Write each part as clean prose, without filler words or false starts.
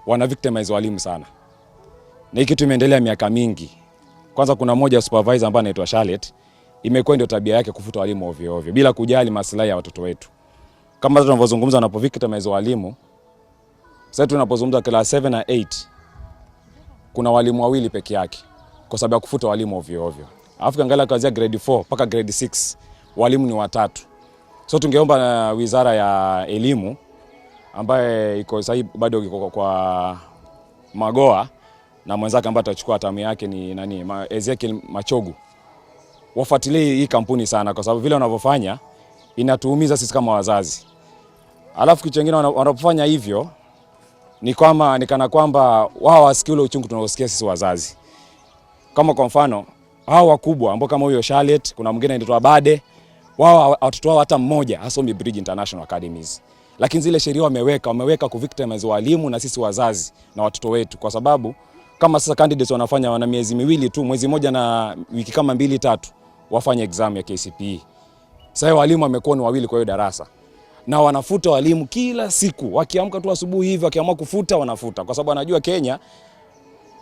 Wana victimize walimu sana, na hii kitu imeendelea miaka mingi. Kwanza kuna mmoja supervisor ambaye anaitwa Charlotte, imekuwa ndio tabia yake kufuta walimu ovyo ovyo bila kujali maslahi ya watoto wetu. Kama tunavyozungumza, wanapo victimize walimu sasa, tunapozungumza class 7 na 8 kuna walimu wawili peke yake kwa sababu ya kufuta walimu ovyo ovyo. Alafu angalia kuanzia grade 4 mpaka grade 6 walimu ni watatu. So tungeomba na Wizara ya Elimu ambaye iko sasa bado iko kwa Magoha na mwenzake ambaye atachukua tamu yake ni nani, Ezekiel Machogu, wafuatilie hii kampuni sana, kwa sababu vile wanavyofanya inatuumiza sisi kama wazazi. Alafu kitu kingine, wanapofanya hivyo ni kama ni kana kwamba wao wasikii ule uchungu tunaosikia sisi wazazi. Kama kwa mfano hao wakubwa ambao kama huyo Charlotte, kuna mwingine anaitwa Bade, wao watoto wao hata mmoja hasomi Bridge International Academies, lakini zile sheria wameweka ku victimize walimu na sisi wazazi na watoto wetu, kwa sababu kama sasa candidates wanafanya, wana miezi 2 tu, mwezi mmoja na wiki kama mbili tatu wafanye exam ya KCPE. Sasa walimu wamekuwa ni wawili kwa hiyo darasa na wanafuta walimu kila siku, wakiamka tu asubuhi hivi, wakiamua kufuta wanafuta, kwa sababu wanajua Kenya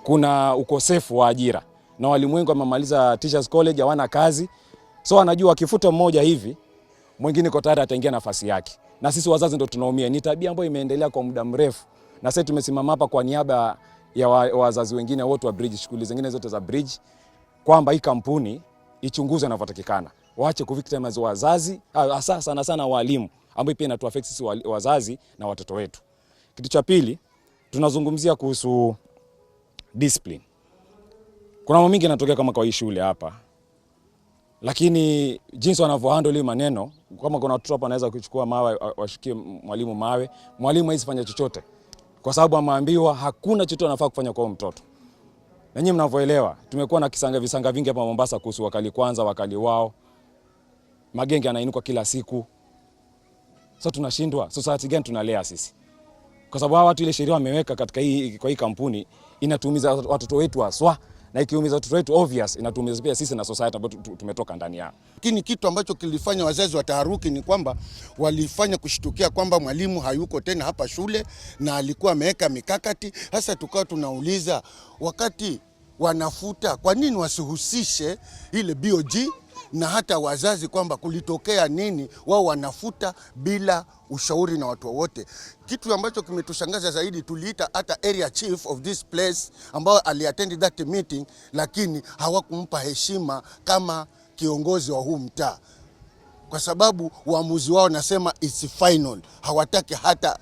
kuna ukosefu wa ajira na walimu wengi wamemaliza Teachers College hawana kazi, so wanajua wakifuta mmoja hivi mwingine iko tayari ataingia nafasi yake, na sisi wazazi ndo tunaumia. Ni tabia ambayo imeendelea kwa muda mrefu, na sasa tumesimama hapa kwa niaba ya wazazi wengine wote wa Bridge, shughuli zingine zote za Bridge, kwamba hii kampuni ichunguzwe inavyotakikana, waache kuvictimize wazazi, hasa sana sana walimu, ambao pia inatuaffect sisi wazazi na watoto wetu. Kitu cha pili tunazungumzia kuhusu discipline. Kuna mambo mingi yanatokea kama kwa hii shule hapa, lakini jinsi wanavyo handle hiyo maneno, kama kuna watoto hapa wanaweza kuchukua mawe washukie mwalimu mawe, mwalimu hawezi fanya chochote kwa sababu ameambiwa hakuna chochote anafaa kufanya kwa huyo mtoto. Na nyinyi mnavyoelewa, tumekuwa na kisanga visanga vingi hapa Mombasa kuhusu wakali kwanza, wakali wao, magenge yanainuka kila siku. Sasa tunashindwa society gani tunalea sisi? Kwa sababu hawa watu ile sheria wameweka katika hii kwa hii kampuni inatuumiza watoto wetu haswa, na ikiumiza watoto wetu, obvious inatuumiza pia sisi na society ambayo tumetoka ndani yao. Lakini kitu ambacho kilifanya wazazi wataharuki ni kwamba walifanya kushtukia kwamba mwalimu hayuko tena hapa shule na alikuwa ameweka mikakati. Sasa tukawa tunauliza, wakati wanafuta, kwa nini wasihusishe ile BOG na hata wazazi kwamba kulitokea nini? Wao wanafuta bila ushauri na watu wote. Kitu ambacho kimetushangaza zaidi, tuliita hata area chief of this place ambao aliattend that meeting, lakini hawakumpa heshima kama kiongozi wa huu mtaa, kwa sababu uamuzi wao nasema it's final, hawataki hata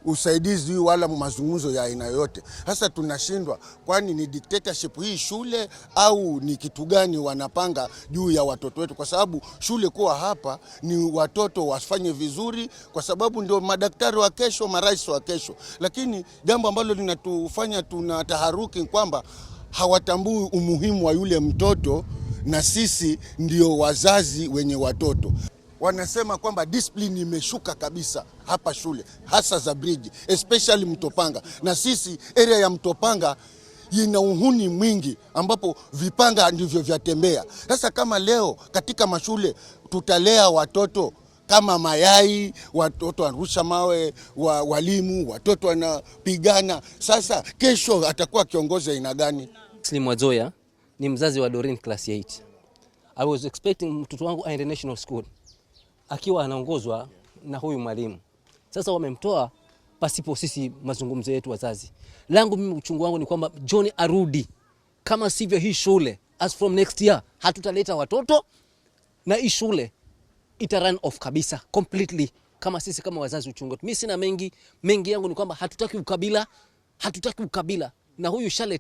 usaidizi wala mazungumzo ya aina yoyote. Sasa tunashindwa, kwani ni dictatorship hii shule au ni kitu gani wanapanga juu ya watoto wetu? Kwa sababu shule kuwa hapa ni watoto wafanye vizuri, kwa sababu ndio madaktari wa kesho, marais wa kesho. Lakini jambo ambalo linatufanya tuna taharuki kwamba hawatambui umuhimu wa yule mtoto, na sisi ndio wazazi wenye watoto. Wanasema kwamba discipline imeshuka kabisa hapa shule, hasa za Bridge, especially Mtopanga, na sisi area ya Mtopanga ina uhuni mwingi ambapo vipanga ndivyo vyatembea. Sasa kama leo katika mashule tutalea watoto kama mayai, watoto wanarusha mawe walimu, watoto wanapigana. Sasa kesho atakuwa kiongozi aina gani? Slim Wazoya ni mzazi wa Doreen class 8. I was expecting mtoto wangu aende national school akiwa anaongozwa na huyu mwalimu. Sasa wamemtoa pasipo sisi mazungumzo yetu wazazi. Langu mimi, uchungu wangu ni kwamba John arudi, kama sivyo hii shule as from next year hatutaleta watoto na hii shule ita run off kabisa completely. Kama sisi kama wazazi uchungu wetu. Mimi sina mengi, mengi yangu ni kwamba hatutaki ukabila, hatutaki ukabila na huyu Charlotte.